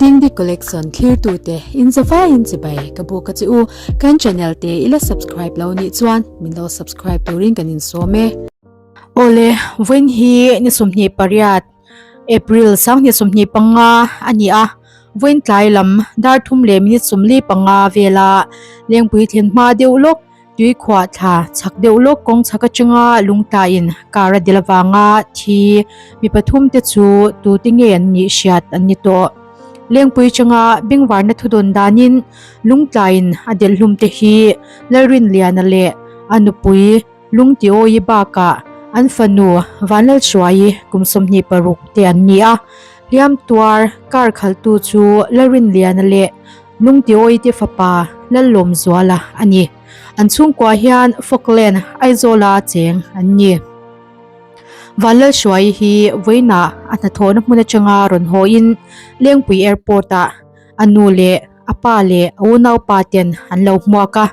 Dingdi Collection thlirtute in zavaiin chibai ka buk a che u. Kan channel te i la subscribe lo nih chuan min lo subscribe turin kan insawm e. Awle, vawiin hi ni 28 April 2025 a ni a, vawiin tlai lam dar thum leh minute 45 vela Lengpui thlen hma deuh lawk Tui khuah thla chhak deuh lawk kawng chhak atanga lungtlaiin car a dil avanga thi mi pathum te chu tute nge an nih hriat an ni tawh. Lengpui atanga bengvarna thudawn danin lungtlaiin a delh hlum te hi Lalrinliana leh a nupui Lungtiawi bakah an fanu Vanlalhruaii kum 26 te an ni a. Hliam tuar car khalhtu chu Lalrinliana leh Lungtiawi te fapa Lallawmzuala a ni. An chhungkua hian Falkland, Aizawla cheng an ni. Vanlalhruaii hi vawiinah a hnathawhna hmun atanga rawn hawhin Lengpui Airport-ah a nu leh a pa leh a unaupa ten an lo hmuak a.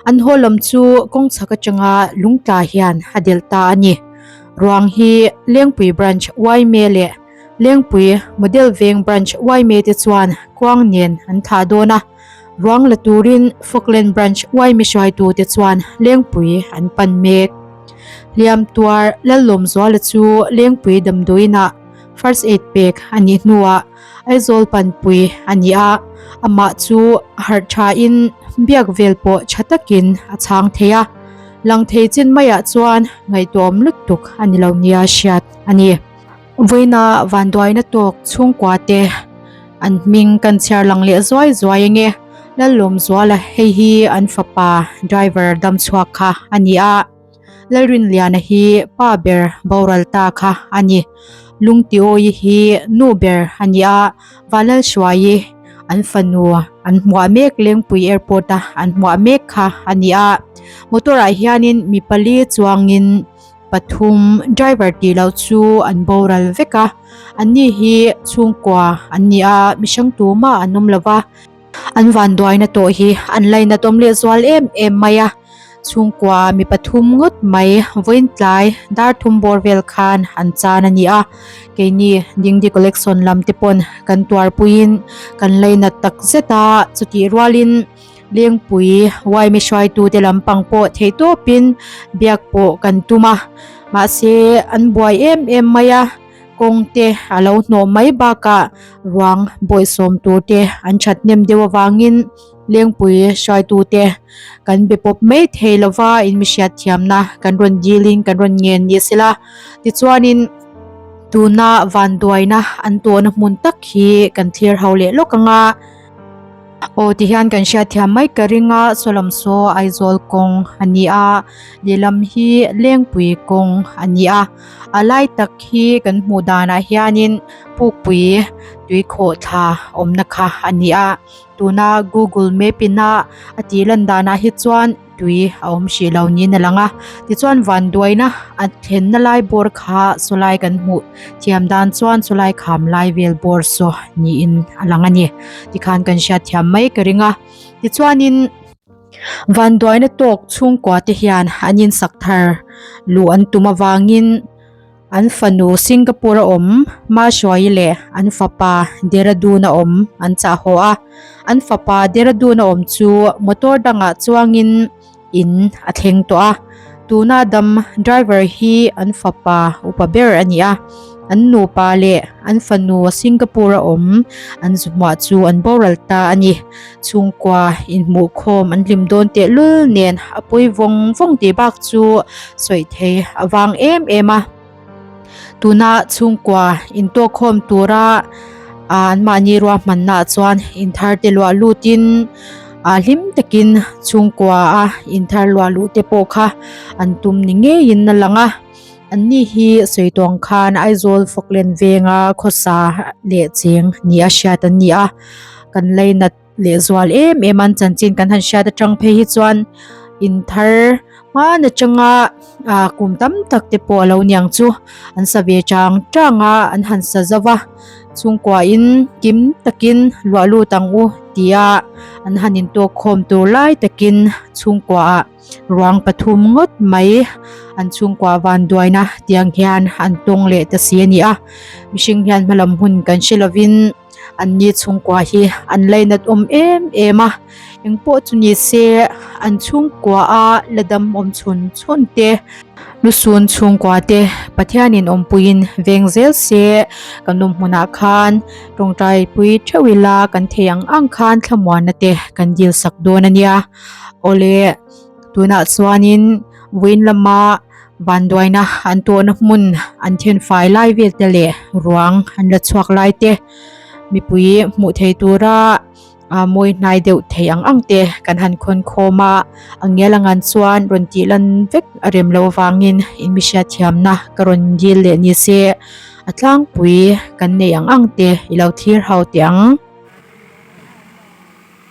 An haw lam chu kawng chhak atanga lungtla hian a delh ta a ni. Ruang hi Lengpui Branch yma leh Lengpui Model Veng Branch yma te chuan kuang nen an thlah dawn a, ruang la turin Falkland Branch yma hruaitu te chuan Lengpui an pan mek. Hliam tuar Lallawmzuala chu Lengpui damdawiinah First Aid pek a nih hnuah Aizawl panpui a ni a, amah chu a harh thain biak vel pawh tha takin a chhang thei a, lang thei chin maiah chuan ngaihtuahawm lutuk a ni lo nia hriat a ni. Vawiina vanduaina tawk chhungkua te an hming kan chhiar lang leh zuai zuai ange. Lallawmzuala hei hi an fapa driver dam chhuak kha a ni a, Lalrinliana hi pa ber boral ta kha a ni. Lungtiawi hi nu ber a ni a, Vanlalhruaii an fanu an hmuah mek Lengpui Airport a an hmuah mek kha a ni a. Motor ah hianin mi pali chuangin Pathum driver tih loh chu an boral vek a, anni hi chhungkua an ni a, mihring tumah an awm lo va, an vanduaina tawh hi an lainat awm leh zual em em mai a, chhungkua mi pathum ngawt mai vawiin tlai dar thum bawr vel khan an chan a ni a, keini Dingdi Collection lam te pawn kan tuarpuiin kan lainat tak zet a, chutih rualin. Lengpui yma hruaitute lampang pawh theihtawpin biak pawh kan tum a, mahse an buai em em mai a, kawng te a lo hnawh mai bakah ruang bawihsawm tur te an thathnem deuh avangin Lengpui hruaitute kan be pawp mai thei lova in mi hriatthiamna kan rawn dilin kan rawn ngen ni sela tichuanin tuna vanduaina an tawhna hmun tak hi kan thlir ho leh lawk ang a. Aw tihian kan hriatthiam mai ka ring a sawlam saw Aizawl kawng a ni a lehlam hi Lengpui kawng a ni a a lai tak hi kan hmuh danah hianin Pukpui tui khawh thla awmna kha a ni a tuna Google map ina a tih lan danah hi chuan. Tui a awm hrih lo niin a lang a, tichuan vanduaina a thlenna lai bawr kha sawlai kan hmuh thiam dan chuan sawlai kham lai vel bawr saw niin a lang a ni. Tikhan kan hriat thiam mai ka ring a, tichuanin vanduaina tawk chhungkua te hian an insak thar luh an tum avangin. An fanu Singapore a awm Mahruaii leh an fapa Dehradun a awm an chah haw a. An fapa Dehradun a awm chu motor dangah chuangin in a thleng tawh a. Tuna dam driver hi an fapa upa ber a ni a. An nupa leh an fanu Singapore a awm an zuhmuah chu an boral ta a ni. Chhungkua inhmuhkhawm an hlim dawn tehlul nen a pawi vawng vawng tih bak chu sawi thei a vang em em a. Tuna chhungkua intawkkhawm tura anmahni ruahmanna ah chuan inthar te luah lutin hlim takin chhungkua a inthar luah luh te pawh kha an tum ni ngeiin a lang a. Anni hi sawi tawng khan Aizawl Falkland venga khawsa leh cheng ni a hriat an ni a, kan leinat leh zual em em an chanchin kan han hriat atang phei hi chuan in thar hman atanga ah kum tam tak te pawh a lo niang chu an sa ve chang chang a an han sa zo va chhungkua in kim takin luah lut ang u tia an han intawk khawm tur lai takin chhungkua ah. Ruang pathum ngawt mai an chhungkua vanduaina tiang hian an tawng leh ta si a ni a, mihring hian hmalam hun kan hre lovin Anni chhungkua hi an lainat awm em em a, engpawh chu ni se an chhungkua a la dam awm chhun chhun te, lusun chhungkua te Pathianin awmpuiin veng zel se kan awm hmunah khan tawngtaipui theuh ila kan thei ang ang khan thlamuanna te kan dil sak dawn a nia. Awle tunah chuanin vawiin lama Vanduaina an tawhna hmun an thenfai lai vel te leh ruang an la chhuak lai te mipui hmuh thei tura ah mawi hnai deuh thei ang ang te kan han khawn khawm a a ngial ang an chuan rawn tih lan vek a rem loh avangin in mi hriatthiamna ka rawn dil leh ni se a tlangpui kan neih ang ang te i lo thlir ho teh ang.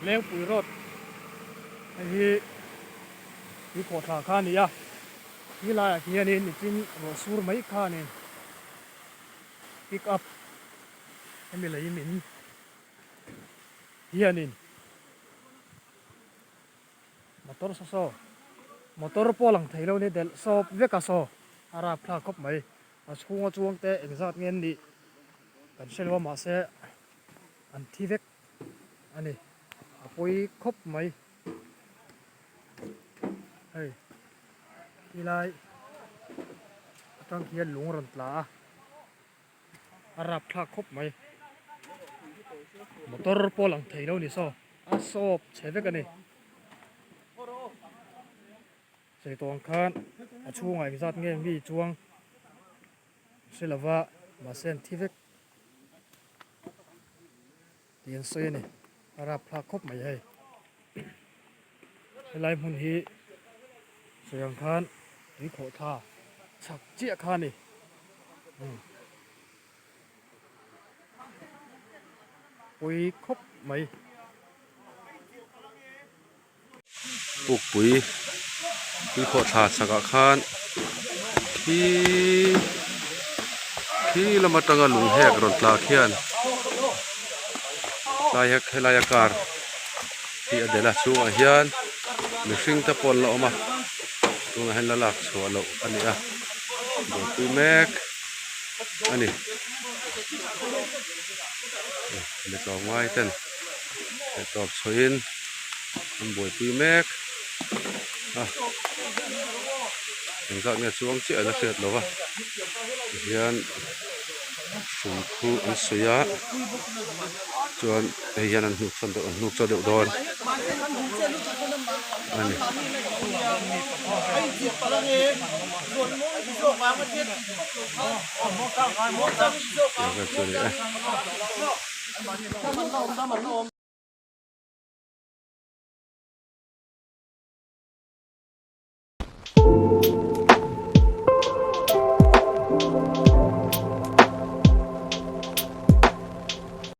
Lengpui road hei hi. Tui khawhthla kha a ni a, ti laiah hianin nichin ruah sur mai khanin pick up hemi lei min hianin motor saw saw motor pawh lang thei lo ni delh sawp vek a saw a rapthlak khawp mai a chhunga chuang te engzat nge an nih kan hre lo a mahse an thi vek a ni a pawi khawp mai. Hei tilai atang khian lung a rawn tla a a rapthlak khawp mai motor pawh lang thei lo ni saw a sawp chhe vek a ni chei tawh ang khan a chhungah engzat nge mi chuang hre lova mahse an thi vek tih an sawi a ni a rapthlak khawp mai hei helai hmun hi sawi ang khan tui khawh thla chhak chiah kha a ni umm pawi khawp mai. Pukpui tui khawh thla chhak ah khan khi khi lam atanga lung hek rawn tla khian tlai a helai a car hi a delh a chhungah hian mihring te pawh an la awm a tunah hian la lak chhuah loh a ni a buaipui mek a ni mi tlawmngai ten theihtawp chhuahin an buaipui mek a engzat nge chuang chiah la hriat loh a tihian hrui khu an suih a chuan hei hian an hnuk sawn deuh an hnuk chaw deuh dawn a ni.